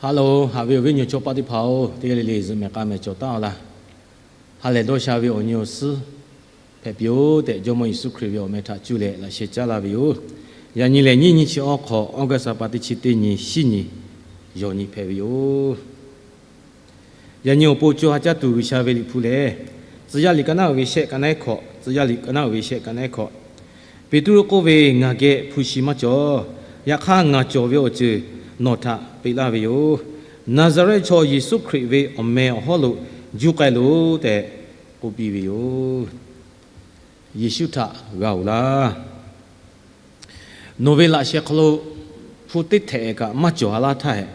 Hello, haꞈ ve awˬ viˉ awˬ nyi chaw paˆ teˇ hpaˍ-oˬ, teˇ g'aˇ le le zuhꞈ mehˍ k'a mehˍ cawˬ taˉ-a laˇ. Ha lehˬ dawˇ sha ve awˬ nyi awˬ suhˉ hpehꞈ piˇ-oˬ tehꞈ, Jawˇmawˇ Yeˍsuˆ Hkriꞈ ve awˬ meh htaꞈ cuˇ leh laꞈ sheh caˉ laˇ ve yoˬ. Yaꞈ nyi lehˬ, nyiˇ nyi chi awˬ hk'awꞈ, August ha pa teˇ chi teˇ nyi, shinˉ nyi, yawˬ nyi hpehꞈ ve yoˬ. Yaꞈ nyi awˬ pon co ha caˇ tuˬ G'uiˬsha ve Liꞈ hpu lehˬ, Tcuh yaˇ liꞈ ka naˉ uiˍ ve shehˆ ka naˉ hkawꞈ, Tcuh yaˇ liꞈ ka naˉ uiˍ ve shehˆ ka naˉ hkawꞈ. Peˍtruˆ k'oˆ ve, Ngaˬ geh hpu shi maˇ cawˬ. Yaꞈ hk'aˇ, ngaˬ cawˬ ve awˬ ceuˬ nawˬ htaꞈ peꞈ laˇ ve yoˬ. Naˍzaˍrehˆ chaw Yeˍsuˆ Hkriꞈ ve awˬ meh awˬ hawˉ lo juˇ k'ai loˬ tehꞈ k'oˆ piˇ ve yoˬ. Yeˍsuˆ htaꞈ g'a-oˬ laˇ. Nawˬ ve laꞈ sheh hk'aw lo hpu teˇ htehꞈ kaꞈ maˇ cawˬ-a laˇ htaˇ hehꞈ,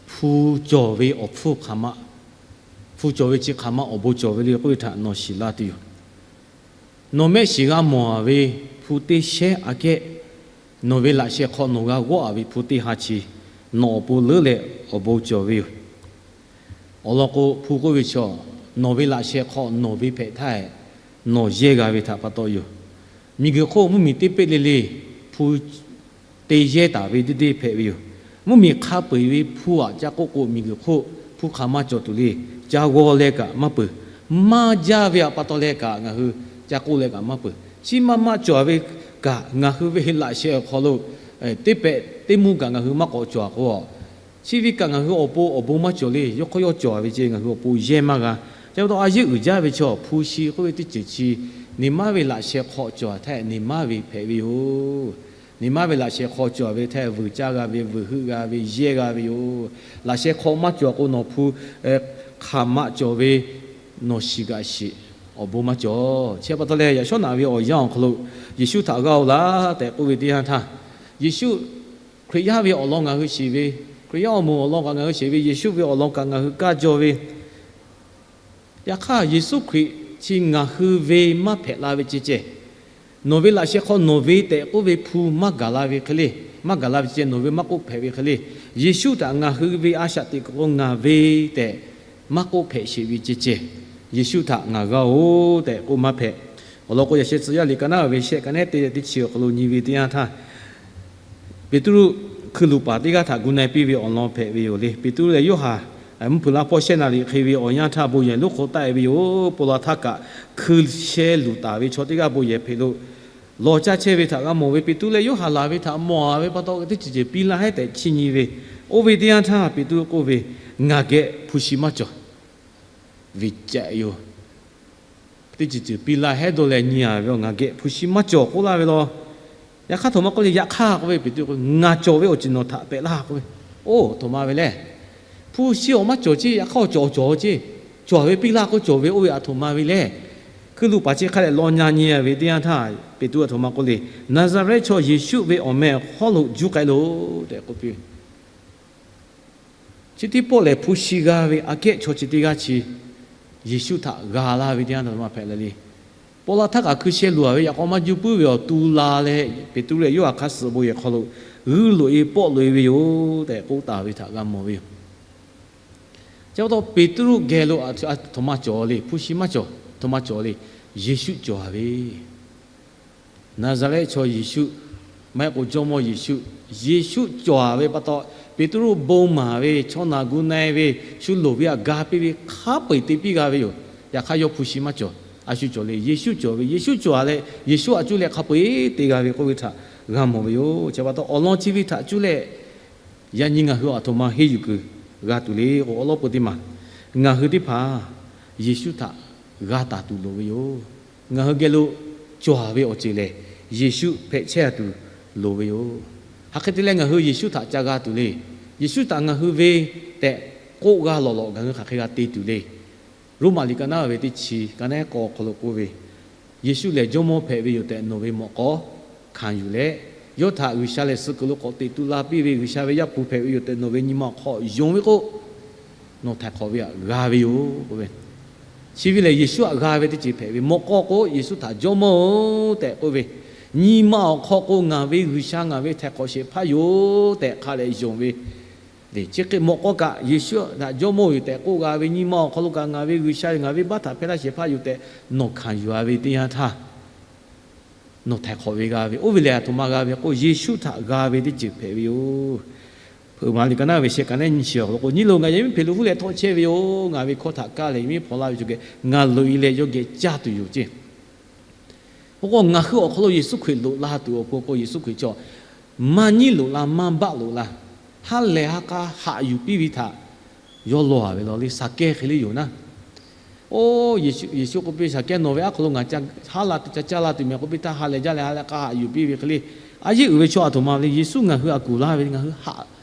hpu cawˬ ve awˬ hpfuhˇ hk'aˬ ma, hpu cawˬ ve chi hk'aˬ ma awˬ bon cawˬ ve le k'oˆ ve htaꞈ nawˬ shiˍ laˇ tuˬ yoˬ. Nawˬ mehˆ shiˍ g'a mawˬ-a ve hpu teˇ shehnˉ aꞈ kehˉ, nawˬ ve laꞈ sheh hk'aw nawˬ g'a g'awˇ-a ve hpu teˇ ha chi, nawˬ awˬ pon leuˉ leh awˬ bon cawˬ ve yoˬ. Awˬ lawn k'o, hpu k'oˆ ve chaw, nawˬ ve laꞈ sheh hk'aw nawˬ ve hpehꞈ htaˇ hehꞈ, nawˬ yehˇ g'a ve htaꞈ pa taw yoˬ. Miˬguiˬ hk'oˆ mvuhˇmiˬ teˇ peˆ le le hpu te yehˇ taˍ ve deˇ deˇ hpehꞈ ve yoˬ. Mvuhˇmiˬ hk'a peu-eˬ ve hpu aꞈ ca k'oˆ k'o, miˬguiˬ hk'oˆ hpu hk'aˬ ma cawˬ tuˬ le. Ca g'aw leh kaꞈ maˇ peuˬ, maˇ jaˇ ve aꞈ pa taw leh kaꞈ ngaˬ hui ca k'oˆ leh kaꞈ maˇ peuˬ. Chi maˇ maˇ cawˬ ve kaꞈ, ngaˬ hui ve laꞈ sheh awˬ hk'aw lo teˇ pehꞈ teˇ mvuhˇ kaꞈ ngaˬ hui maˇ k'awꞈ cawˬ-a k'o, chi ve kaꞈ ngaˬ hui awˬ pon awˬ bon maˇ cawˬ le. Yawˇ hk'aw yawˇ cawˬ-a ve ceh ngaˬ hui awˬ pon yehˇ maˇ g'a. Chi pa taw a yeˉ uiˍ jaˇ ve chaw, hpu shi k'oˆ ve teˇ ceuˬ chi, neˇ maˇ ve laꞈ sheh hk'aw cawˬ htaˇ neˇ maˇ ve hpehꞈ ve yoˬ. Neˇ maˇ ve laꞈ sheh hk'aw cawˬ ve htaˇ vuiˬ caˇ g'a ve, vuiˬ heuˆ g'a ve, yehˇ g'a ve yoˬ. Laꞈ sheh hk'aw maˇ cawˬ k'o, nawˬ hpu hk'aˬ ma cawˬ ve nawˬ shiˍ g'aꞈ sheˍ, awˬ bon maˇ cawˬ. Chi pa taw leh, yaꞈ shawˉ naꞈ ve awˬ yanˇ awˬ hk'aw lo Yeˍsuˆ htaꞈ g'a-oˬ laˇ tehꞈ k'oˆ ve teˇ yanˇ htaˇ, Yeˍsuˆ Hkriꞈ yaˇ ve awˬ lawn ngaˬ hui shiˍ ve, Hkriꞈ yaˇ awˬ moˍ awˬ lawn kaꞈ ngaˬ hui shiˍ ve, Yeˍsuˆ ve awˬ lawn kaꞈ ngaˬ hui kaˇ jaw ve, yaꞈ hk'aˇ Yeˍsuˆ Hkriꞈ chi ngaˬ hui ve maˇ hpehꞈ la ve ceh ceh, nawˬ ve laꞈ sheh hk'aw nawˬ ve tehꞈ k'oˆ ve hpu maˇ gaˬ la ve hk'e le, maˇ gaˬ la ve ceh ceh nawˬ ve maˇ k'oˆ hpehꞈ ve hk'e le, Yeˍsuˆ htaꞈ ngaˬ hui ve a shaꞈ teꞈ kuˬ k'o ngaˬ ve tehꞈ maˇ k'oˆ hpehꞈ sheˍ ve ceh ceh, Yeˍsuˆ htaꞈ ngaˬ g'a-oˬ tehꞈ k'oˆ maˇ hpehꞈ. Awˬ lawn k'o, yaꞈ sheh Tcuh yaˇ liꞈ ka naˉ ve shehˆ ka naˉ teˇ teˇ chi awˬ hk'aw lo nyi ve teˇ yanˇ htaˇ, Peˍtruˆ hkui luˬ paˍ teˇ g'aˇ htaꞈ gu na-e piˇ ve awˬ lawn hpehꞈ ve yoˬ le. Peˍtruˆ leh Yoˇhanˬ mvuhˇ hpeuꞈ laˇ hpawˇ shehˆ naˍ riˍ hk'e ve awˬ yanˇ htaˇ bon yehˬ lonˉ hk'oˆ taˆ-e ve yoˬ. Paw la htaˇ kaꞈ hkui sheh luˬ taˍ ve chaw teˇ g'aˇ bon yehˬ hpehꞈ lo lawˬ caˇ chehˇ ve htaꞈ g'a mawˬ ve, Peˍtruˆ leh Yoˇhanˬ laˬ ve htaꞈ mawˬ-a ve pa taw, teˇ ceuˬ ceuˬ piˇ laˇ heˉ tehꞈ chiˇ nyi ve, oˇ ve teˇ yanˇ htaˇ Peˍtruˆ k'oˆ ve, Ngaˬ geh hpu shi maˇ cawˬ. Ve caꞈ yoˬ. Teˇ ceuˬ ceuˬ piˇ laˇ heˉ dawˇ leh nyi-a ve, Ngaˬ geh hpu shi maˇ cawˬ k'oˆ laˇ ve law. Yaꞈ hk'aˇ, aˬ htoꞈ ma k'oˆ le, yaꞈ hk'aˇ k'oˆ ve, Peˍtruˆ k'o, Ngaˬ cawˬ ve awˬ ceuˬ nawˬ htaꞈ hpehꞈ laˇ k'oˆ ve. Oˇ, aˬ htoꞈ ma ve lehˬ, hpu shi awˬ maˇ cawˬ ceˇ, yaꞈ hk'aˇ awˬ cawˬ awˬ cawˬ ceˇ, cawˬ ve piˇ laˇ k'oˆ cawˬ ve, oˇ ve aˬ htoꞈ ma ve lehˬ. Hkui luˬ paˍ chi hk'a dehꞈ law nyi nyi ve teˇ yanˇ htaˇ, Peˍtruˆ aˬ htoꞈ ma k'oˆ le, Naˍzaˍrehˆ chaw Yeˍsuˆ ve awˬ meh awˬ hawˉ lo juˇ k'ai loˬ tehꞈ k'oˆ piˇ ve. Chi teˇ pawˆ lehˬ, hpu shi g'a ve aꞈ kehˉ chaw chi teˇ g'aˇ chi Yeˍsuˆ htaꞈ g'a laˇ ve teˇ yanˇ htaˇ maˇ hpehꞈ leh le. Paw la htaˇ kaꞈ hkui sheh luˬ-a ve yaꞈ k'aw maˇ juˇ puiˉ ve awˬ tu la leh, Peˍtruˆ leh Yoˇhanˬ hk'a suhˍ bon yehˬ hk'aw lo g'uiˇ loꞈ-e pawˆ loꞈ-e ve yoˬ tehꞈ k'oˆ taˍ ve htaꞈ g'a mawˬ ve yoˬ. Chi pa taw, Peˍtruˆ geh lo aˬ htoꞈ ma cawˬ le, hpu shi maˇ cawˬ, aˬ htoꞈ ma cawˬ le, Yeˍsuˆ cawˬ-a ve Naˍzaˍrehˆ chaw Yeˍsuˆ, maˇ heˆ k'o Jawˇmawˇ Yeˍsuˆ, Yeˍsuˆ cawˬ-a ve pa taw, Peˍtruˆ bon maˍ ve, chaw naˬ gu na-e ve, shu loˍ ve aꞈ ga piˇ ve hk'a peu-eˬ te piˇ g'a ve yoˬ. Yaꞈ hk'aˇ, yawˇ hpu shi maˇ cawˬ. A shu cawˬ le, Yeˍsuˆ cawˬ ve, Yeˍsuˆ cawˬ-a leh Yeˍsuˆ aꞈ cuˇ leh hk'a peu-eˬ te g'a ve k'oˆ ve htaꞈ g'a mawˬ ve yoˬ. Chi pa taw, awˬ lawn chi ve htaꞈ cuˇ leh yaꞈ nyi ngaˬ hui aˬ htoꞈ ma henˇ yuˬ kuiˬ g'a tuˬ le k'o, awˬ lawn peu teˇ maˬ ngaˬ hui teˇ hpaˍ Yeˍsuˆ htaꞈ g'a taˍ tuˬ loˍ ve yoˬ. Ngaˬ hui geh lo cawˬ-a ve awˬ ceuˬ lehˬ, Yeˍsuˆ hpehꞈ chehˇ-a tuˬ loˍ ve yoˬ. Hk'aˬ hk'e te leh ngaˬ hui Yeˍsuˆ htaꞈ ca g'a tuˬ le. Yeˍsuˆ htaꞈ ngaˬ hui ve tehꞈ k'oˆ g'a lawˬ lawˬ ngaˬ hui hk'aˬ hk'e g'a te tuˬ le. Roˉmaꞈ liꞈ ka naˉ ve teˇ chi ka naˉ k'awꞈ hk'aw lo k'oˆ ve, Yeˍsuˆ lehˬ Jawˇmawˇ hpehꞈ ve yoˬ tehꞈ nawˬ ve mawꞈ k'aw hkanˍ yuˬ leh, yawˇ htaꞈ G'uiˬsha lehˬ suh kuiˬ lo k'awꞈ teꞈ tu la piˇ ve G'uiˬsha ve Yaˇ hpu hpehꞈ ve yoˬ tehꞈ nawˬ ve nyi ma awˬ hk'aw yonˍ ve k'o, nawˬ htaiˍ hk'awꞈ ve aꞈ g'a ve yoˬ k'oˆ ve. Chi ve lehˬ, Yeˍsuˆ aꞈ g'a ve teˇ ceuˬ hpehꞈ ve, mawꞈ k'aw k'o Yeˍsuˆ htaꞈ Jawˇmawˇ-oˬ tehꞈ k'oˆ ve, nyi ma awˬ hk'aw k'o ngaˬ ve G'uiˬsha ngaˬ ve htaiˍ hk'awꞈ shehˍ hpaˇ yoˬ tehꞈ hk'a dehꞈ yonˍ ve, chi hk'e mawꞈ k'aw kaꞈ Yeˍsuˆ htaꞈ Jawˇmawˇ yoˬ tehꞈ k'oˆ g'a ve, nyi ma awˬ hk'aw lo kaꞈ ngaˬ ve G'uiˬsha ngaˬ ve baˆ htaꞈ hpehˇ laˇ shehˍ hpaˇ yoˬ tehꞈ nawˬ hkanˍ yuˬ-a ve teˇ yanˇ htaˇ, nawˬ htaiˍ hk'awꞈ ve g'a ve, oˇ ve lehˬ aˬ htoꞈ ma g'a ve k'o, Yeˍsuˆ htaꞈ g'a ve teˇ ceuˬ hpehꞈ ve yoˬ. Uiˍ maˍ liꞈ ka naˉ ve shehˆ ka naˉ nyiˇ chi awˬ hk'aw lo k'o, nyiˇ loˬ ngaˬ yehˬ miˉ hpehꞈ lo huˉ leh htawˇ chehˇ ve yoˬ. Ngaˬ ve hkawˇ htaꞈ kaˇ leh miˉ hpaw laˇ ve cawˬ geh ngaˬ loꞈ e leh yawˇ geh caˇ tuˬ yoˬ ceˇ. Oˇ k'o ngaˬ hui awˬ hk'aw lo Yeˍsuˆ Hkriꞈ loꞈ la tuˬ awˬ pon k'o, Yeˍsuˆ Hkriꞈ chaw maˇ nyiˉ loꞈ la, maˇ baˆ loꞈ la, ha lehˬ ha k'a haꞈ yuˬ piˇ ve htaꞈ yawˇ lawˬ a ve law le, Saˍkehˇ hk'e le yoˬ naˉ. Oˇ, Yeˍsuˆ k'oˆ piˇ, Saˍkehˇ, nawˬ ve aˉ hk'aw lo ngaˬ haˉ la tuˬ ca caˇ la tuˬ mehˍ k'oˆ piˇ htaˇ, ha lehˬ jaˇ leh ha leh k'a haꞈ yuˬ piˇ ve hk'e le. A yeˇ uiˍ ve chaw aˬ htoꞈ ma le, Yeˍsuˆ ngaˬ hui a kuˬ laˇ ve, ngaˬ hui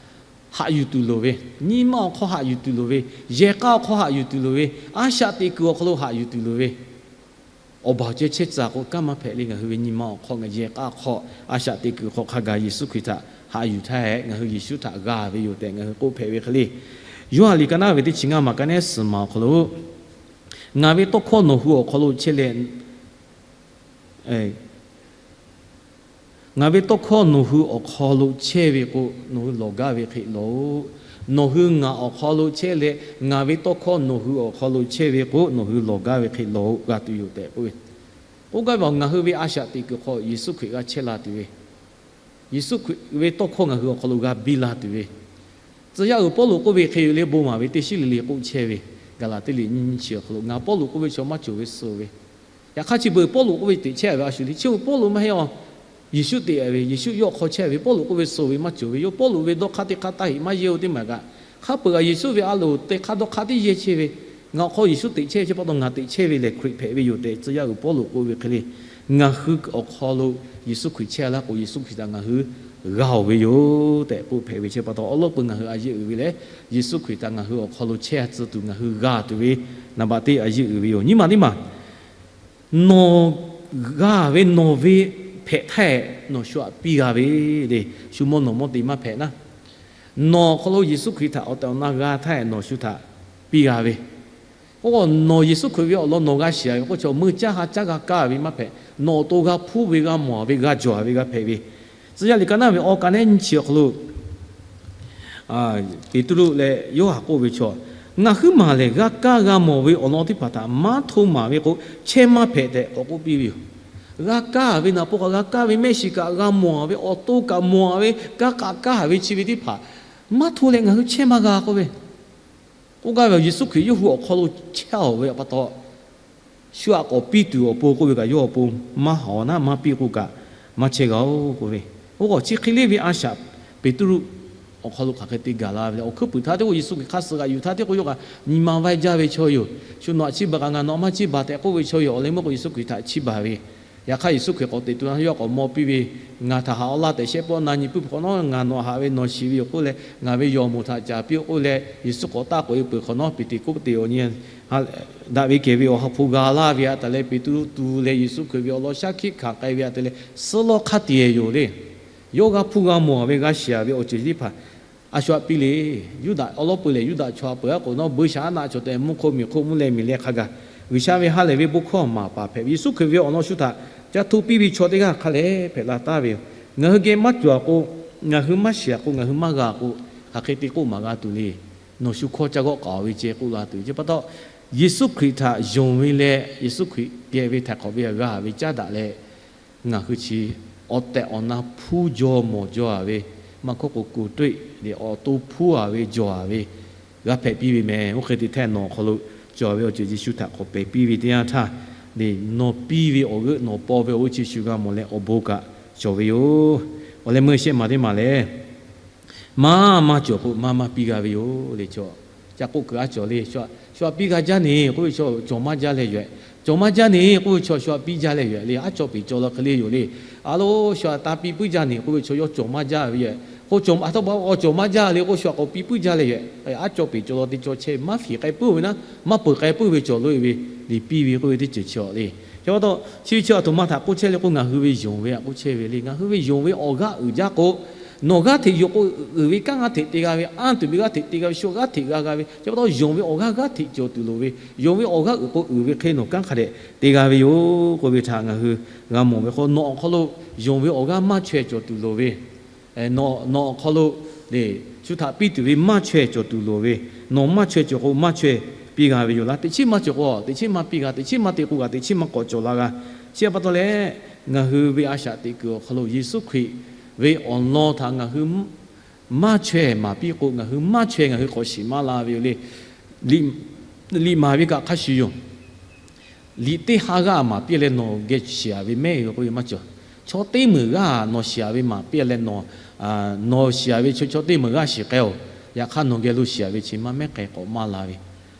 haꞈ yuˬ tuˬ loˍ ve, nyi ma awˬ hk'aw haꞈ yuˬ tuˬ loˍ ve, yehˬ k'a awˬ hk'aw haꞈ yuˬ tuˬ loˍ ve, a shaꞈ teꞈ kuiˬ awˬ hk'aw lo haꞈ yuˬ tuˬ loˍ ve, awˬ baˬ awˬ ceh chehˇ tcuh k'o kanˉ maˇ hpehꞈ le. Ngaˬ hui ve nyi ma awˬ hk'aw, ngaˬ yehˬ k'a hk'aw, a shaꞈ teꞈ kuiˬ hk'aw hk'a gaˬ Yeˍsuˆ Hkriꞈ htaꞈ haꞈ yuˬ htaˇ hehꞈ, ngaˬ hui Yeˍsuˆ htaꞈ g'a ve yoˬ tehꞈ ngaˬ hui k'oˆ hpehꞈ ve hk'e le. Yoˇhanˬ liꞈ ka naˉ ve teˇ chi ngaˇ maˬ ka naˉ suhˍ maˬ awˬ hk'aw lo, ngaˬ ve tawˇ hkawˇ nawˬ hui awˬ hk'aw lo chehˇ leh, ngaˬ ve tawˇ hkawˇ nawˬ hui awˬ hk'aw lo chehˇ ve k'o, nawˬ hui lawˬ gaˇ ve hk'e lawˬ-oꞈ. Nawˬ hui ngaˬ awˬ hk'aw lo chehˇ leh, ngaˬ ve tawˇ hkawˇ nawˬ hui awˬ hk'aw lo chehˇ ve k'o, nawˬ hui lawˬ gaˇ ve hk'e lawˬ-oꞈ g'a tuˬ yoˬ tehꞈ k'oˆ ve. K'oˆ gaˇ ve, ngaˬ hui ve a shaꞈ teꞈ kuiˬ hk'aw Yeˍsuˆ Hkriꞈ g'a chehˇ la tuˬ ve, Yeˍsuˆ Hkriꞈ ve tawˇ hkawˇ ngaˬ hui awˬ hk'aw lo g'a biˇ la tuˬ ve, tcuh yaˇ uiˍ Pawˇluꞈ k'oˆ ve hk'e yoˬ le, bon maˍ ve teˇ shiˉ le le k'oˆ chehˇ ve, Gaˍlaˍtiˆ liꞈ nyiˇ nyiˇ chi awˬ hk'aw lo, ngaˬ Pawˇluꞈ k'oˆ ve chaw maˇ cawˬ ve suh ve. Yaꞈ hk'aˇ chi beuꞈ Pawˇluꞈ k'oˆ ve teꞈ chehˇ ve a shu le, chi Pawˇluꞈ maˇ heˆ a. Yeˍsuˆ teꞈ ve, Yeˍsuˆ yawˇ hk'aw chehˇ ve, Pawˇluꞈ k'oˆ ve suh ve maˇ cawˬ ve yoˬ. Pawˇluꞈ ve dawˇ hk'aˇ teˇ hk'aˇ taˇ heꞈ maˇ yehˇ-oˬ teˇ maˬ kaꞈ, hk'a peuˬ kaꞈ Yeˍsuˆ ve a loˍ teˇ hk'aˇ dawˇ hk'aˇ tiˉ yehˇ chehˇ ve, ngaˬ awˬ hk'aw Yeˍsuˆ teꞈ chehˇ ve chi pa taw ngaˬ teꞈ chehˇ ve lehˬ Hkriꞈ hpehꞈ ve yoˬ tehꞈ tcuh yaˇ uiˍ Pawˇluꞈ k'oˆ ve hk'e le, ngaˬ hui awˬ hk'aw lo Yeˍsuˆ Hkriꞈ chehˇ laˇ k'o, Yeˍsuˆ Hkriꞈ htaꞈ ngaˬ hui g'a-oˬ ve yoˬ tehꞈ k'oˆ hpehꞈ ve chi pa taw, awˉ lawˉ peu ngaˬ hui a yeˇ uiˍ ve lehˬ, Yeˍsuˆ Hkriꞈ htaꞈ ngaˬ hui awˬ hk'aw lo chehˇ tcuh tuˬ ngaˬ hui g'a tuˬ ve naˍ baꞈ teˇ a yeˇ uiˍ ve yoˬ. Nyiˇ maˬ teˇ maˬ, nawˬ g'a ve nawˬ ve hpehꞈ htaˇ nawˬ shu aꞈ piˇ g'a ve le. Shu mawˇ nawˬ mawˇ te maˇ hpehꞈ naˉ, nawˬ awˬ hk'aw lo Yeˍsuˆ Hkriꞈ htaꞈ awˬ tehˬ awˬ na g'a htaˇ nawˬ shu htaꞈ piˇ g'a ve. Oˇ k'o nawˬ Yeˍsuˆ Hkriꞈ ve awˬ lawn nawˬ g'a shiˍ ve k'oˆ chaw meuˇ caˇ ha caˇ g'a kaˇ ve maˇ hpehꞈ. Nawˬ awˬ to g'a hpuˇ ve, g'a mawˬ ve, g'a jawˬ ve g'a hpehꞈ ve. Tcuh yaˇ liꞈ ka naˉ ve awˬ ka naˉ nyiˇ chi awˬ hk'aw lo Peˍtruˆ leh Yoˇhanˬ k'oˆ ve chaw, ngaˬ huiˉ maˬ lehˬ g'a kaˇ g'a mawˬ ve awˬ lawn teˇ hpaˍ htaꞈ maˇ htoˇ maˍ ve k'o, chehˇ maˇ hpehꞈ tehꞈ k'awꞈ k'oˆ piˇ ve yoˬ. G'a kaˇ ve naˍ paw kaꞈ g'a kaˇ ve, mehˆ shiˍ kaꞈ g'a mawˬ ve, awˬ to kaꞈ mawˬ ve, kanˉ kaꞈ kaˇ ve chi ve teˇ hpaˍ maˇ htoˇ leh ngaˬ hui chehˇ maˇ g'a k'oˆ ve. K'oˆ gaˇ ve, Yeˍsuˆ Hkriꞈ yawˇ hui awˬ hk'aw lo chehˇ-oˬ ve pa taw, shu aꞈ k'awꞈ piˇ tuˬ awˬ pon k'oˆ ve kaꞈ yawˇ awˬ pon maˇ haw naˉ, maˇ piˇ k'oˆ kaꞈ maˇ chehˇ g'a-oˬ k'oˆ ve. Oˇ k'o chi hk'e le ve a shaꞈ Peˍtruˆ awˬ hk'aw lo hk'aˬ hk'e te gaˬ la ve le. Awˬ hkuiˉ puiˍ htaˇ teˇ k'o Yeˍsuˆ Hkriꞈ hk'aˇ suh g'aꞈ yuˬ htaˇ teˇ k'o yawˇ kaꞈ nyi ma vaiˇ jaˇ ve chaw yoˬ. Shu nawˬ aꞈ chiˇ baˬ kaꞈ ngaˬ nawˬ aꞈ maˇ chiˇ baˬ tehꞈ k'oˆ ve chaw yoˬ. Awˬ leh meuˇ k'o Yeˍsuˆ Hkriꞈ htaꞈ chiˇ baˬ ve. Yaꞈ hk'aˇ Yeˍsuˆ Hkriꞈ k'awꞈ teꞈ tu na yawˇ k'awꞈ mawˬ piˇ ve, ngaˬ htaꞈ haꞈ-aw laˇ tehꞈ shehˆ pawˆ na nyi puiˉ hk'awꞈ nawˉ, ngaˬ nawˬ haꞈ ve nawˬ shiˍ ve yoˬ k'oˆ leh, ngaˬ ve yawˬ moˍ htaꞈ caˍ piˇ-oˆ k'oˆ leh, Yeˍsuˆ k'awꞈ taˆ k'oꞈ-e peuˬ hk'awꞈ nawˉ, Peˍteˍkoˆteˍ awˬ nyi daꞈ ve kehˬ ve awˬ ha hpu g'a laˇ ve htaꞈ leh, Peˍtruˆ tu leh Yeˍsuˆ Hkriꞈ ve awˬ lawn shaˉ hkiˆ hkanˍ k'ai ve htaꞈ leh, suhˉ lawˇ hk'a tiꞈ-e yoˬ le. Yawˇ g'a hpuˇ g'a mawˬ ve g'a shiˍ ve awˬ ceuˬ teˇ hpaˍ a shu aꞈ piˇ le. Yuˇdaꞈ awˬ lawn peu lehˬ Yuˇdaꞈ chaw a peuˬ aˉ k'oꞈ nawˉ, buiˇshaˆaˉnaˆ chaw tehꞈ mvuhˇ hk'oˆ miˬ hk'oˆ mvuhˇ leh miˬ leh hk'a gaˬ, G'uiˬsha ve ha lehˬ ve bon hkawˇ maˍ paˍ hpehꞈ ve Yeˍsuˆ Hkriꞈ ve awˬ lawn shu htaꞈ ca hto piˇ ve chaw teˇ g'aˇ hk'a lehˬ hpehꞈ la taˍ ve yoˬ. Ngaˬ hui geh maˇ cawˬ k'o, ngaˬ hui maˇ shiˍ k'o, ngaˬ hui maˇ g'a k'o, hk'aˬ hk'e te k'oˆ maˍ g'a tuˬ le. Nawˬ shu hkawˇ ca g'awˆ k'aoˍ ve ceh k'oˆ la tuˬ ve pa taw, Yeˍsuˆ Hkriꞈ htaꞈ yonˍ ve leh Yeˍsuˆ Hkriꞈ geh ve htaiˍ hk'awꞈ ve g'a ve caˉ daꞈ leh, ngaˬ hui chi awˬ tehˬ awˬ na hpuˇ jaw mawˬ jaw-a ve, maˇ hkawˇ k'o kuˬ tuˆ-e leh awˬ to hpuˇ-a ve jaw-a ve g'a hpehꞈ piˇ ve meh. Oˇ hk'e te htehˇ nawˬ awˬ hk'aw lo cawˬ ve awˬ ceuˬ Yeˍsuˆ htaꞈ k'awꞈ pehˬ piˇ ve teˇ yanˇ htaˇ, le nawˬ piˇ ve awˬ g'euˆ nawˬ paw ve awˬ g'euˆ chi shu g'a mawˬ leh awˬ bon kaꞈ cawˬ ve yoˬ. Awˬ leh meuˇ shehˆ maˬ teˇ maˬ lehˬ, maˇ maˇ cawˬ k'o maˇ maˇ piˇ g'a ve yoˬ le. Chaw ca k'oˆ kuiˬ aˉ cawˬ le. Shu aꞈ piˇ g'a jaˇ ne k'oˆ ve chaw cawˬ maˇ jaˇ leh yoˬ. Cawˬ maˇ jaˇ ne k'oˆ ve chaw shu aꞈ piˇ jaˇ leh yoˬ le. Aˉ cawˬ peˍ cawˬ la hk'e le yoˬ le. A lo, shu aꞈ ta piˇ puiˉ jaˇ ne k'oˆ ve chaw yawˇ cawˬ maˇ jaˇ ve yoˬ. K'o cawˬ maˇ, a taw ba k'o cawˬ maˇ jaˇ le k'o shu aꞈ k'awꞈ piˇ puiˉ jaˇ leh yoˬ. Aˉ cawˬ peˍ cawˬ la te cawˬ chehˇ maˇ fiˍ k'ai puiˉ ve naˉ, maˇ peuˬ k'ai puiˉ ve cawˬ lo-e ve, liꞈ piˇ ve k'oˆ ve teˇ ceuˬ chi awˬ le. Chi pa taw chi ve chi aˬ htoꞈ ma htaꞈ k'oˆ chehˇ le k'o, ngaˬ hui ve yonˍ ve htaꞈ k'oˆ chehˇ ve le. Ngaˬ hui ve yonˍ ve awˬ g'aˇ uiˍ jaˇ k'o, nawˬ g'aˇ hteꞈ yoˬ k'o, uiˍ ve kanˉ g'aˇ hteꞈ te g'a ve, anˇ tuˬ ve g'aˇ hteꞈ te g'a ve, shu g'aˇ hteꞈ g'a g'a ve, chi pa taw yonˍ ve awˬ g'aˇ g'aˇ hteꞈ cawˬ tuˬ loˍ ve, yonˍ ve awˬ g'aˇ uiˍ k'o uiˍ ve hk'e nawˬ kanˉ hk'a dehꞈ te g'a ve yoˬ k'oˆ ve htaꞈ ngaˬ hui g'a mawˬ ve k'o, nawˬ awˬ hk'aw lo yonˍ ve awˬ g'aˇ maˇ chaweh cawˬ tuˬ loˍ ve, nawˬ awˬ hk'aw lo le, shu htaꞈ piˇ tuˬ ve maˇ chaweh cawˬ tuˬ loˍ ve, nawˬ maˇ chaweh cawˬ k'o maˇ chaweh piˇ g'a ve yoˬ laˇ. Teꞈ chiˉ maˇ cawˬ k'o, teꞈ chiˉ maˇ piˇ g'a, teꞈ chiˉ maˇ te k'o kaꞈ, teꞈ chiˉ maˇ k'awꞈ cawˬ la g'a. Chi pa taw leh, ngaˬ hui ve a shaꞈ teꞈ kuiˬ awˬ hk'aw lo Yeˍsuˆ Hkriꞈ ve awˬ lawn htaꞈ ngaˬ hui maˇ chaweh maˍ piˇ k'o, ngaˬ hui maˇ chaweh ngaˬ hui k'awꞈ shiˍ maˇ la ve yoˬ le. Liꞈ maˍ ve kaꞈ hk'a shuˍ yoˬ. Liꞈ teˇ ha g'aˇ maˍ piˇ leh nawˬ geh shiˍ a ve mehˆ ve k'oˆ ve maˇ cawˬ. Chaw teˇ meunˍ g'aˇ nawˬ shiˍ a ve maˍ piˇ leh nawˬ, nawˬ shiˍ a ve chaw, chaw teˇ meunˍ g'aˇ shiˍ k'ai-oˬ. Yaꞈ hk'aˇ nawˬ geh lo shiˍ a ve chi maˇ mehˉ k'ai k'awꞈ maˇ la ve.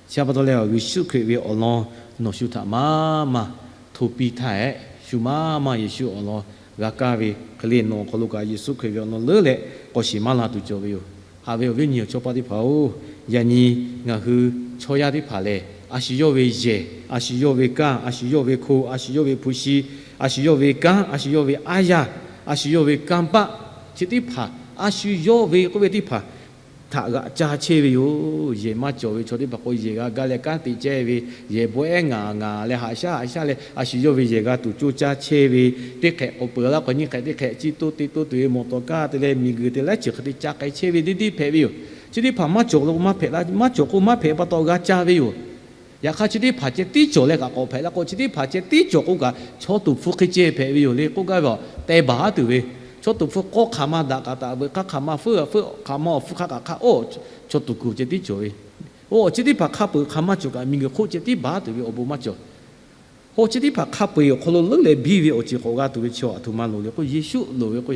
Chi htaꞈ pa taw leh Yeˍsuˆ Hkriꞈ ve awˬ lawn nawˬ shu htaꞈ maˇ maˇ hto piˇ htaˇ hehꞈ, shu maˇ maˇ Yeˍsuˆ awˬ lawn g'a kaˇ ve hk'e le, nawˬ awˬ hk'aw lo kaꞈ Yeˍsuˆ Hkriꞈ ve awˬ lawn leuˉ leh k'awꞈ shiˍ maˇ la tuˬ cawˬ ve yoˬ. Haꞈ ve awˬ viˉ awˬ nyi awˬ chawˇ paˆ teˇ hpaˍ-oˬ, yaꞈ nyi ngaˬ hui chaw yaˇ teˇ hpaˍ lehˬ, a shu yawˇ ve yehˬ, a shu yawˇ ve kanˇ, a shu yawˇ ve hko, a shu yawˇ ve hpu shi, a shu yawˇ ve kanˉ, a shu yawˇ ve aˉ yaˇ, a shu yawˇ ve kanˇ paˆ, chi teˇ hpaˍ a shu yawˇ ve k'oˆ ve teˇ hpaˍ htaꞈ g'aꞈ ca chehˇ ve yoˬ. Yehˬ maˇ cawˬ ve chaw teˇ hpaˍ k'o, yehˬ g'a gaˇ leh kanˉ te cehˇ ve, yehˬ bawehˉ ngaˬ ngaˬ leh haꞈ shaˉ haꞈ shaˉ leh a shu yawˇ ve yehˬ g'a tuˬ coˇ caˇ chehˇ ve, teˇ hk'ehꞈ k'awꞈ peuˬ laˇ k'o nyiˇ hk'ehꞈ teˇ hk'ehꞈ ciˇ toˇ te toˇ tuˬ ve mawˬ tawˍ kaˇ te leh miˬguiˬ te laiˉ ceuˬ hk'e te ca k'ai chehˇ ve teˇ teˇ hpehꞈ ve yoˬ. Chi teˇ hpaˍ maˇ cawˬ k'o maˇ hpehꞈ la, maˇ cawˬ k'o maˇ hpehꞈ pa taw g'a caˇ ve yoˬ. Yaꞈ hk'aˇ chi teˇ hpaˍ ceh tiˉ cawˬ leh kaꞈ k'awꞈ hpehꞈ la k'o, chi teˇ hpaˍ ceh tiˉ cawˬ k'o kaꞈ chaw tuˍ hpfuh hk'e ceh hpehꞈ ve yoˬ le k'oˆ gaˇ ve a teh baˬ aˉ tuˬ ve, chaw tuˍ hpfuh k'awˇ hk'aˬ ma daꞈ kaꞈ taˍ veuꞈ hk'aˇ hk'aˬ ma feuˉ a feuˉ hk'aˬ ma awˬ hpfuhˇ hk'aˇ kaꞈ hk'aˇ oˇ chaw tuˍ kuˬ ceh tiˉ cawˬ ve. Oˇ chi teˇ hpaˍ hk'a peu-eˬ hk'aˬ maˇ cawˬ kaꞈ miˬguiˬ hk'oˆ ceh tiˉ baˬ aˉ tuˬ ve awˬ bon maˇ cawˬ. Oˇ chi teˇ hpaˍ hk'a peu-eˬ awˬ hk'aw lo leuˉ leh biˇ ve awˬ ceuˬ k'awꞈ g'a tuˬ ve chaw aˬ htoꞈ ma loˍ le k'o, Yeˍsuˆ loˍ ve k'o,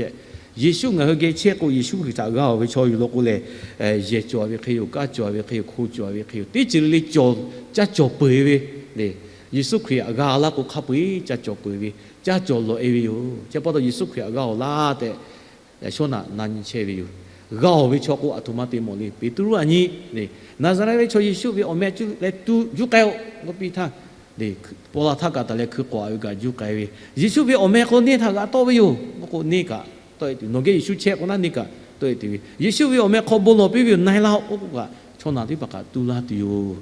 Yeˍsuˆ ngaˬ hui geh chehˇ k'o, Yeˍsuˆ Hkriꞈ htaꞈ g'a-oˬ ve chaw yuˬ lo k'o lehˬ, yehˬ cawˬ ve hk'e yoˬ, kanˉ cawˬ ve hk'e yoˬ, hko cawˬ ve hk'e yoˬ, teˇ ceuˬ le le cawˬ, caˇ cawˬ peuˬ ve le. Yeˍsuˆ Hkriꞈ htaꞈ g'a laˇ k'o hk'a peu-eˬ caˇ cawˬ peuˬ ve, caˇ cawˬ lawꞈ e ve yoˬ. Chi pa taw Yeˍsuˆ Hkriꞈ htaꞈ g'a-oˬ laˇ tehꞈ, yaꞈ shawˉ naꞈ na nyi chehˇ ve yoˬ. G'a-oˬ ve chaw k'o aˬ htoꞈ ma te mawˬ le. Peˍtruˆ aꞈ nyi le, Naˍzaˍrehˆ ve chaw Yeˍsuˆ ve awˬ meh cuˇ leh tuˬ juˇ k'ai-oˬ k'oˆ piˇ htaˇ, paw la htaˇ kaꞈ taˍ leh hkui k'awꞈ ve kaꞈ juˇ k'ai ve, Yeˍsuˆ ve awˬ meh hk'aw lo neˇ htaꞈ g'aꞈ tawˆ ve yoˬ k'oˆ k'o, neˇ kaꞈ tawˆ e tuˬ, nawˬ geh Yeˍsuˆ chehˇ k'o naˉ neˇ kaꞈ tawˆ e tuˬ ve, Yeˍsuˆ ve awˬ meh hk'aw bon lawˬ piˇ ve yoˬ, na-e laˇ-oˆ k'oˆ k'o kaꞈ, chaw naˬ teˇ hpaˍ kaꞈ tuˇ laˇ tuˬ yoˬ.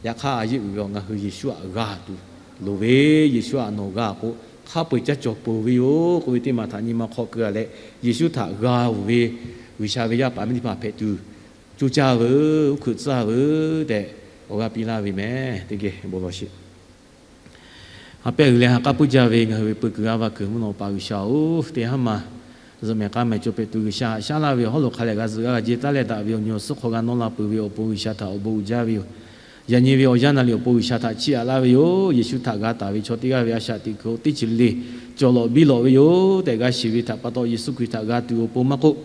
Yaꞈ hk'aˇ a yeˆ uiˍ ve awˬ ngaˬ hui Yeˍsuˆ htaꞈ g'a tuˬ loˍ ve, Yeˍsuˆ htaꞈ nawˬ g'a k'o, hk'a peu-eˬ caˇ cawˬ peuˬ ve yoˬ k'oˆ ve teˇ maˬ htaꞈ nyi ma hk'aw keu-a leh, Yeˍsuˆ htaꞈ g'a-oˬ ve G'uiˬsha ve yaˇ paˍ miˇ teˇ hpaˍ hpehꞈ tuˬ coˇ caˇ veuˬ, uˉ hkeuꞈ tcuhˉ veuˬ tehꞈ awˬ g'aˇ piˇ laˇ ve meh. Teˇ geh bon lawˬ sheˍ. Ha pehˇ g'uiˬ leh ha k'aˉ puiˉ jaˇ ve ngaˬ hui ve peu kuiˬ g'a va kuiˬ mvuhˇ naw pa G'uiˬsha-oˬ, teˇ haˉ ma zuhꞈ mehˍ k'aˇ mehˍ cawˬ hpehꞈ tuˬ G'uiˬsha haꞈ shaˉ laˇ ve awˬ hawˉ lo hk'a lehˬ g'a zuhꞈ g'a g'a jehˇ taˉ leh daꞈ ve awˬ nyi awˬ suhˉ hk'aw g'a nawˇ la peuˬ ve awˬ pon G'uiˬsha htaꞈ awˬ bon uiˍ jaˇ ve yoˬ. Yaꞈ nyi ve awˬ yanˇ naˍ riˍ awˬ pon G'uiˬsha htaꞈ chiˇ aꞈ laˇ ve yoˬ. Yeˍsuˆ htaꞈ g'a taˍ ve chaw teˇ g'aˇ ve a shaꞈ teꞈ kuiˬ teˇ ceuˬ le le cawˬ lawꞈ biˇ lawꞈ ve yoˬ tehꞈ g'a shiˍ ve htaꞈ pa taw, Yeˍsuˆ Hkriꞈ htaꞈ g'a tuˬ awˬ pon maˇ k'oˆ,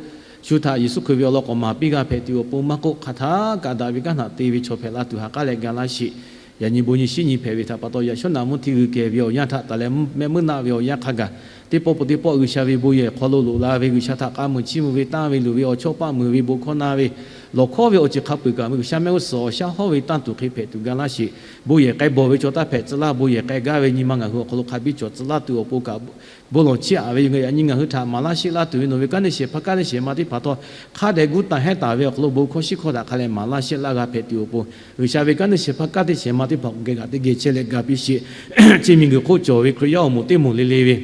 shu htaꞈ Yeˍsuˆ Hkriꞈ ve awˬ lawn k'awꞈ maˍ piˇ g'a hpehꞈ tuˬ awˬ pon maˇ k'oˆ, hk'aˬ htaˇ kaꞈ daꞈ ve kanˉ htaꞈ te ve chaw hpehꞈ la tuˬ ha k'aˉ leh ga laˇ sheˍ. Yaꞈ nyi bon nyi shinˉ nyi hpehꞈ ve htaꞈ pa taw, yaꞈ shawˉ naꞈ mvuhˇ hti g'uiˬ kehˬ ve awˬ yanˇ htaꞈ taˍ leh mehˆ meuˇ naˆ ve awˬ yanˇ hk'a gaˬ, teˇ pawˆ peuˬ teˇ pawˆ G'uiˬsha ve bon yehˬ hk'aw lo loꞈ la ve, G'uiˬsha htaꞈ k'a muiˬ chiˇ mvuh ve tanˇ ve luˬ ve awˬ chawˇ paˆ muiˬ ve bon hkawˇ na ve, lawˬ hkawˇ ve awˬ ceuˬ hk'a peu-eˬ kaꞈ G'uiˬsha mehˆ g'uˇ suhˍ awˬ shaˉ hawˉ ve tanˇ tuˬ hk'e hpehꞈ tuˬ ga laˇ sheˍ. Bon yehˬ k'ai bawˬ ve chaw taˇ hpehꞈ tcuh laˇ, bon yehˬ k'ai gaˇ ve nyi ma ngaˬ hui awˬ hk'aw lo hk'a biˇ cawˬ tcuh laˇ tuˬ awˬ pon kaꞈ bon lawˬ chiˇ aꞈ ve yoˬ. Yaꞈ nyi ngaˬ hui htaꞈ maˍ laˇ sheˆ laˇ tuˬ ve nawˬ ve kanˉ neˇ shehˍ hpaˇ kanˉ neˇ shehˍ ma teˇ hpaˍ htawˇ hk'a dehꞈ gu taˍ hehnˇ taˍ ve awˬ hk'aw lo bon hkawˇ shiˉ hkawˇ htaꞈ hk'a leh maˍ laˇ sheˆ laˇ g'a hpehꞈ tuˬ awˬ pon, G'uiˬsha ve kanˉ neˇ shehˍ hpaˇ kanˉ neˇ shehˍ ma teˇ hpaˍ k'o geh kaꞈ teˇ geh chehˇ leh ga piˇ sheˍ. Chi miˬguiˬ hk'oˆ cawˬ ve Hkriꞈ yaˇ awˬ moˍ teˇ moˍ le le ve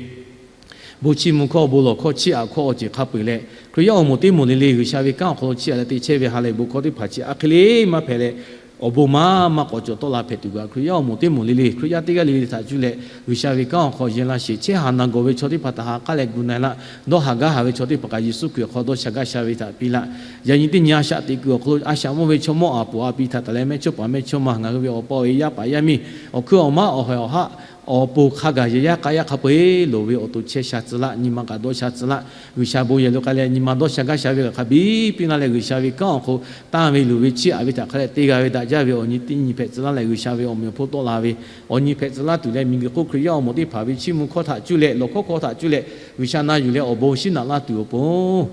bon chiˇ mvuh hkawˇ, bon lawˬ hkawˇ, chiˇ aꞈ hkawˇ awˬ ceuˬ hk'a peu-eˬ leh, Hkriꞈ yaˇ awˬ moˍ teˇ moˍ le le G'uiˬsha ve kanˉ awˬ hk'aw lo chiˇ aꞈ leh te chehˇ ve ha lehˬ bon hkawˇ teˇ hpaˍ chi aˬ hk'e le maˇ hpehꞈ leh, awˬ bon maˇ maˇ k'awꞈ cawˬ tawˆ la hpehꞈ tuˬ kaꞈ, Hkriꞈ yaˇ awˬ moˍ teˇ moˍ le le, Hkriꞈ yaˇ teˇ g'aˇ le le htaꞈ cuˇ leh G'uiˬsha ve kanˉ awˬ hk'aw yehˇ laˇ sheˍ. Chehˇ haˍ naˬ gawˬ ve chaw teˇ hpaˍ htaꞈ ha k'aˉ leh gu na-e laˇ. Dawˇ haˍ gaˇ haˍ ve chaw teˇ hpaˍ kaꞈ Yeˍsuˆ Hkriꞈ awˬ hk'aw dawˇ sha gaˇ sha ve htaꞈ piˇ laˇ. Yaꞈ nyi teˇ nyi a shaꞈ teꞈ kuiˬ awˬ hk'aw lo a shaꞈ mawˇ ve chaw mawˇ aˍ poˍ a pi htaꞈ taˍ leh mehˇchawˇ paˍ mehˇchawˇma ngaˬ hui ve awˬ pa awˬ e yaˇ paˍ yaˇ miˇ awˬ hkuiˉ awˬ maˉ awˬ hawehˬ awˬ haˆ awˬ pon hk'a gaˬ yehˬ yaˇ k'a yaˇ hk'a peu-eˬ loˍ ve awˬ to chehˇ sha tcuh laˇ. Nyi ma kaꞈ dawˇ sha tcuh laˇ. G'uiˬsha bon yehˬ lo k'ai leh nyi ma dawˇ sha gaˇ sha ve kaꞈ hk'a biˇ piˇ laˇ leh, G'uiˬsha ve kanˉ awˬ hk'aw tanˇ ve luˬ ve chiˇ aꞈ ve htaꞈ hk'a leh te g'a ve daꞈ jaˇ ve awˬ nyi teˇ nyi hpehꞈ tcuh laˇ leh, G'uiˬsha ve awˬ meꞈ awˬ hponˇ tawˆ la ve awˬ nyi hpehꞈ tcuh laˇ tuˬ leh, miˬguiˬ hk'oˆ Hkriꞈ yaˇ awˬ moˍ teˇ hpaˍ ve chiˇ mvuh hkawˇ htaꞈ cuˇ leh lawˬ hkawˇ hkawˇ htaꞈ cuˇ leh G'uiˬsha na yuˬ leh awˬ bon shinˉ naꞈ laˇ tuˬ awˬ pon,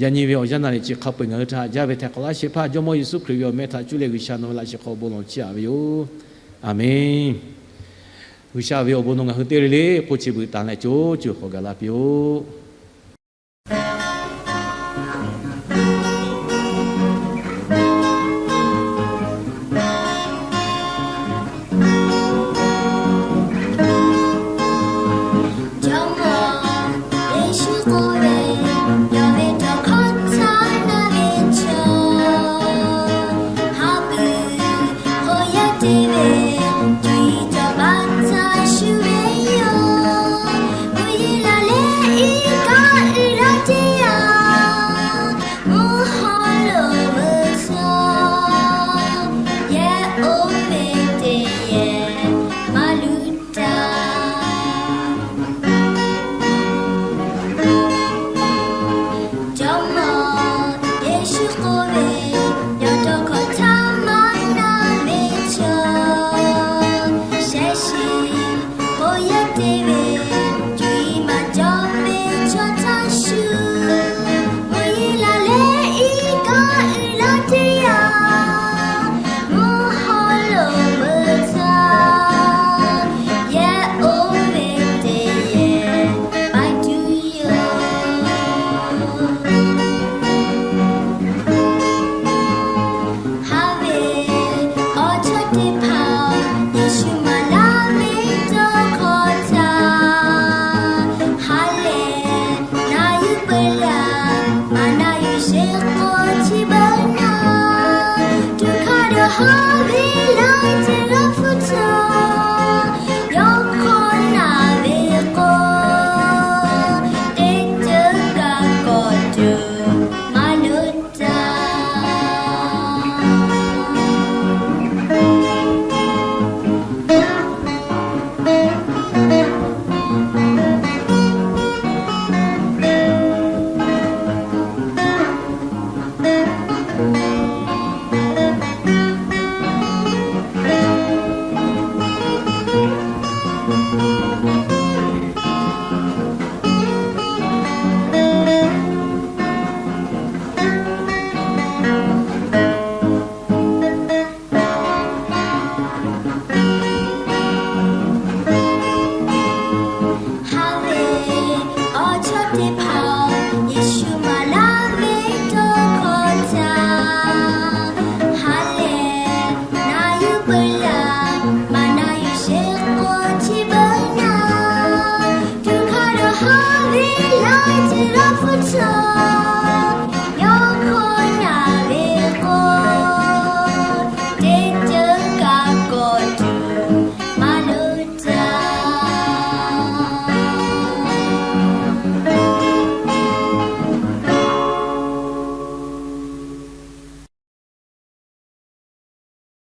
yaꞈ nyi ve awˬ yanˇ naˍ riˍ chi hk'a peu-eˬ ngaˬ hui htaꞈ haꞈ jaˇ ve htaiˍ hk'awꞈ laˇ shehˍ hpaˇ Jawˇmawˇ Yeˍsuˆ Hkriꞈ ve awˬ meh htaꞈ cuˇ leh G'uiˬsha nawˬ ve laꞈ shehˍ hk'aw bon lawˬ chiˇ aꞈ ve yoˬ. Aˬmenˍ. G'uiˬsha ve awˬ bon nawˬ ngaˬ hui teˇ g'aˇ le le k'oˆ chi beuꞈ tanˍ leh co co hk'awꞈ gaˬ la piˇ-oˆ.